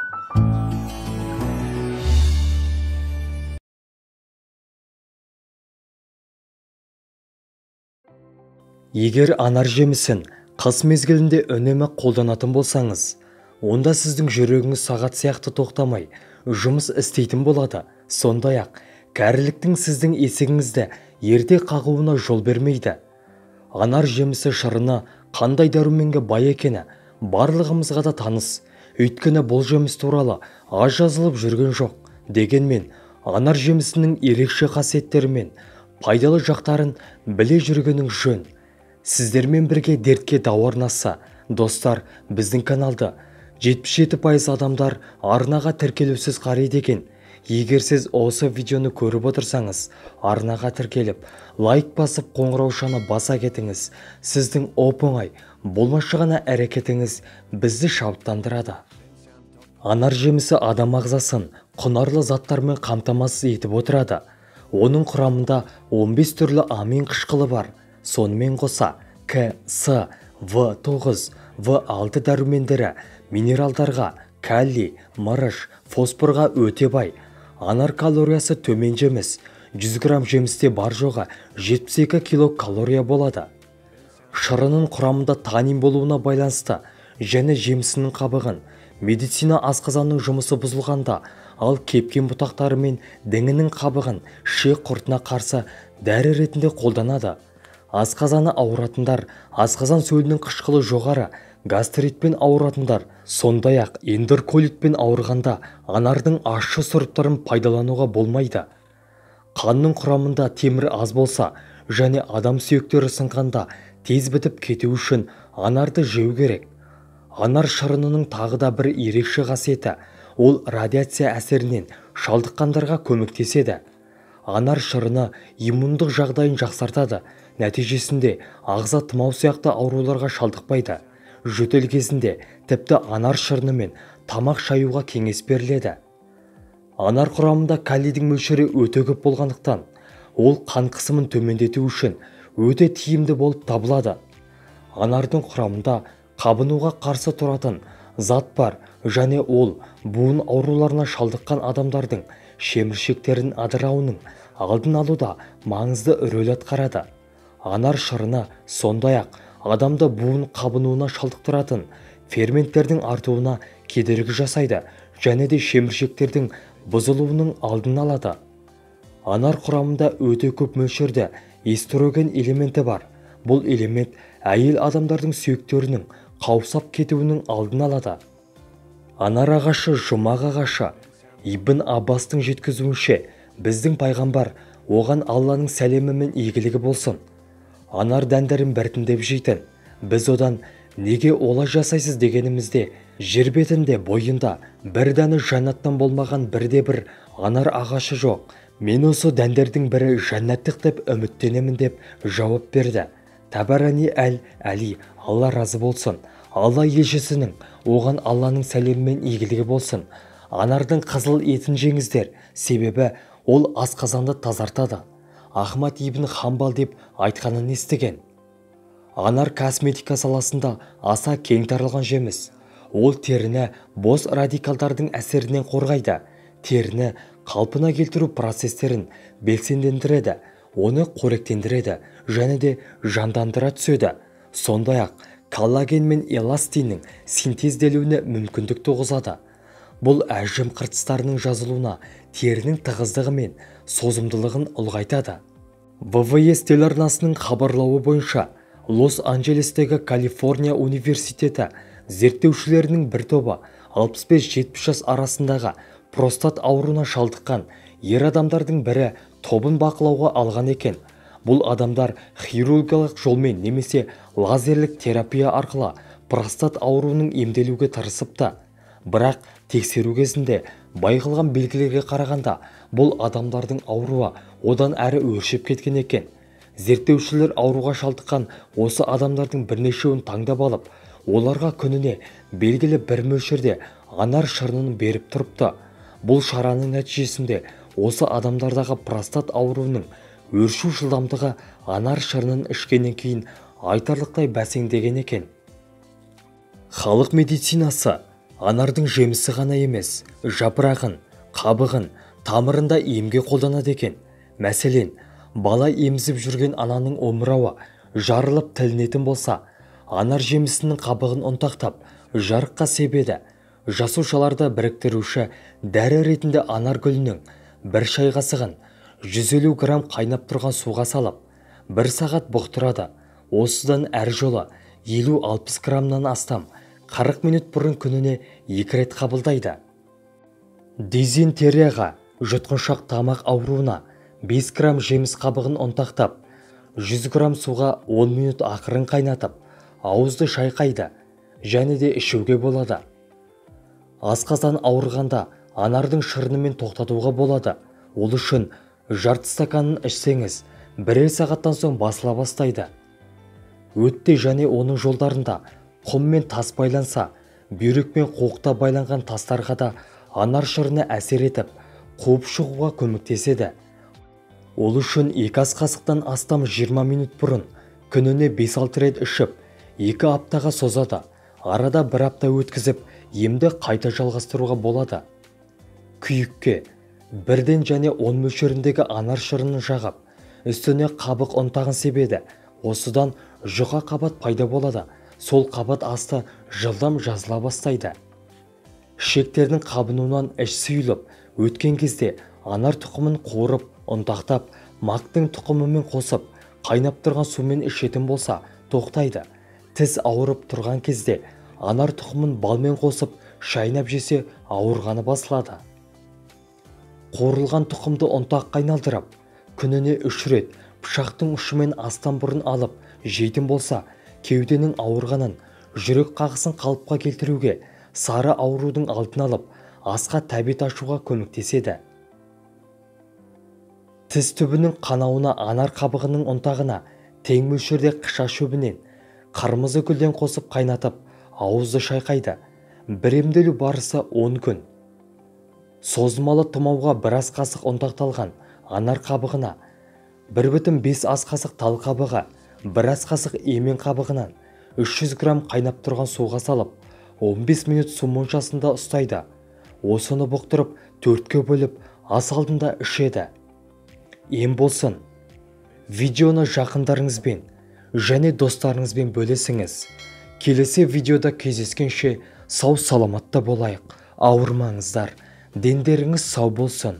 Егер анар жемісін қыс мезгілінде үнемі қолданатын болсаңыз, онда сіздің жүрегіңіз сағат сияқты тоқтамай жұмыс істейтін болады. Сондай-ақ, кәріліктің сіздің есігіңізді ерте қағуына жол бермейді. Анар жемісі шырыны қандай дәруменге бай екені барлығымызға да таныс. Өйткені бұл жеміс туралы аз жазылып жүрген жоқ. Дегенмен, анар жемісінің ерекше қасиеттері мен пайдалы жақтарын біле жүргенің жөн. Сіздермен бірге дертке дауа арнасы. Достар, біздің каналды 77% адамдар арнаға тіркелусіз қарайды екен. Егер сіз осы видеоны көріп отырсаңыз, арнаға тіркеліп, лайк басып қоңыраушаны баса кетіңіз. Сіздің оп-оңай, болмашы ғана әрекетіңіз бізді шабыттандырады. Анар жемісі адам ағзасын құнарлы заттармен қамтамасыз етіп отырады. Оның құрамында 15 түрлі амин қышқылы бар. Сонымен қоса К, С, В9, В6 дәрумендері минералдарға, калий, мырыш, фосфорға өте бай. Анар калориясы төмен жеміс. 100 грамм жемісте бар жоғы 72 кило калория болады. Шырынның құрамында танин болуына байланысты және жемісінің қабығын медицина асқазанның жұмысы бұзылғанда, ал кепкен бұтақтары мен діңінің қабығын ішек құртына қарсы дәрі ретінде қолданады. Асқазаны ауыратындар, асқазан сөлінің қышқылы жоғары, гастритпен ауыратындар, сондай-ақ эндерколитпен ауырғанда анардың ащы сұрыптарын пайдалануға болмайды. Қанның құрамында темір аз болса және адам сүйектері сынғанда тез бітіп кету үшін анарды жеу керек. Анар шырынының тағы да бір ерекше қасиеті, ол радиация әсерінен шалдыққандарға көмектеседі. Анар шырыны иммундық жағдайын жақсартады. Нәтижесінде ағза тұмау сияқты ауруларға шалдықпайды. Жөтел кезінде тіпті анар шырынымен тамақ шаюға кеңес беріледі. Анар құрамында калийдің мөлшері өте көп болғандықтан, ол қан қысымын төмендету үшін өте тиімді болып табылады. Анардың құрамында қабынуға қарсы тұратын зат бар және ол буын ауруларына шалдыққан адамдардың шеміршектерін ыдырауының алдын алуда маңызды рөл атқарады. Анар шырыны сондай-ақ адамды буын қабынуына шалдықтыратын ферменттердің артуына кедергі жасайды және де шеміршектердің бұзылуының алдын алады. Анар құрамында өте көп мөлшерде эстроген элементі бар. Бұл элемент әйел адамдардың сүйектерінің қаусап кетуінің алдын алады. Анар ағашы жұмақ ағашы. Ибн Аббастың жеткізуінше, біздің пайғамбар, оған Алланың сәлемі мен игілігі болсын, анар дәндерін біртіндеп жейтін. Біз одан неге олай жасайсыз дегенімізде, жер бетінде бойында бір дәні жәннаттан болмаған бірде бір анар ағашы жоқ. Мен осы дәндердің бірі жәннаттық деп үміттенемін деп жауап берді. Табарани әл-Әли, Алла разы болсын, Алла елшісінің, оған Алланың сәлемі мен игілігі болсын, анардың қызыл етін жеңіздер, себебі ол асқазанды тазартады. Ахмад ибн Хамбал деп айтқанын естіген. Анар косметика саласында аса кең таралған жеміс. Ол теріні бос радикалдардың әсерінен қорғайды, теріні қалпына келтіру процестерін белсендендіреді, оны қоректендіреді және де жандандыра түседі. Сондай-ақ коллаген мен эластиннің синтезделуіне мүмкіндік туғызады. Бұл әжім қыртыстарының жазылуына, терінің тығыздығы мен созымдылығын ұлғайтады. ВВС телеарнасының хабарлауы бойынша, Лос-Анджелестегі Калифорния университеті зерттеушілерінің бір тобы 65-70 жас арасындағы простат ауруына шалдыққан ер адамдардың бірі тобын бақылауға алған екен. Бұл адамдар хирургиялық жолмен немесе лазерлік терапия арқылы простат ауруының емделуге тырысыпты. Бірақ тексеру кезінде байқалған белгілерге қарағанда бұл адамдардың ауруы одан әрі өршіп кеткен екен. Зерттеушілер ауруға шалдыққан осы адамдардың бірнешеуін таңдап алып, оларға күніне белгілі бір мөлшерде анар шырынын беріп тұрыпты. Бұл шараның нәтижесінде осы адамдардағы простат ауруының өршу жылдамдығы анар шырынын ішкеннен кейін айтарлықтай бәсеңдеген екен. Халық медицинасы Анардың жемісі ғана емес, жапырағын, қабығын, тамырын да емге қолданады екен. Мәселен, бала емізіп жүрген ананың омырауы жарылып тілінетін болса, анар жемісінің қабығын ұнтақтап, жарыққа себеді. Жасушаларды біріктіруші дәрі ретінде анар гүлінің бір шай қасығын 150 грамм қайнап тұрған суға салып, 1 сағат бұқтырады. Осыдан әр жолы 50-60 граммнан астам 40 минут бұрын күніне 2 рет қабылдайды. Дизентерияға, жұтқыншақ тамақ ауруына 5 грамм жеміс қабығын ұнтақтап, 100 грамм суға 10 минут ақырын қайнатып, ауызды шайқайды және де ішуге болады. Асқазан ауырғанда анардың шырынымен тоқтатуға болады. Ол үшін жарты стаканын ішсеңіз, бірер сағаттан соң басыла бастайды. Өтте және оның жолдарында құм мен тас байланса, бүйрек пен қуықта байланған тастарға да анар шырыны әсер етіп, қуып шығуға көмектеседі. Ол үшін 2 ас қасықтан астам 20 минут бұрын күніне 5-6 рет ішіп, 2 аптаға созады. Арада 1 апта өткізіп, емді қайта жалғастыруға болады. Күйікке бірден және 10 мөлшеріндегі анар шырынын жағып, үстіне қабық ұнтағын себеді. Осыдан жұқа қабат пайда болады. Сол қабат асты жылдам жазыла бастайды. Ішектердің қабынуынан іш сұйылып, өткен кезде анар тұқымын қуырып, ұнтақтап, мақтың тұқымымен қосып, қайнап тұрған сумен ішетін болса, тоқтайды. Тіс ауырып тұрған кезде анар тұқымын балмен қосып, шайнап жесе, ауырғаны басылады. Қуырылған тұқымды ұнтаққа айналдырып, күніне 3 рет пышақтың ұшымен астан бұрын алып жейтін болса, кеуденің ауырғанын, жүрек қағысын қалыпқа келтіруге, сары аурудың алдын алып, асқа тәбет ашуға көмектеседі. Тіс түбінің қанауына анар қабығының ұнтағына тең мөлшерде қыша шөбінен, қырмызы гүлден қосып қайнатып, ауызды шайқайды. Бір емделу барысы 10 күн. Созылмалы тұмауға бір ас қасық ұнтақталған анар қабығына, 1,5 ас қасық тал қабығы, 1 ас қасық емен қабығынан 300 грамм қайнап тұрған суға салып, 15 минут су моншасында ұстайды. Осыны бұқтырып, 4-ке бөліп, ас алдында ішеді. Ем болсын. Видеоны жақындарыңызбен және достарыңызбен бөлесіңіз. Келесі видеода кездескенше сау саламатта болайық. Ауырмаңыздар. Дендеріңіз сау болсын.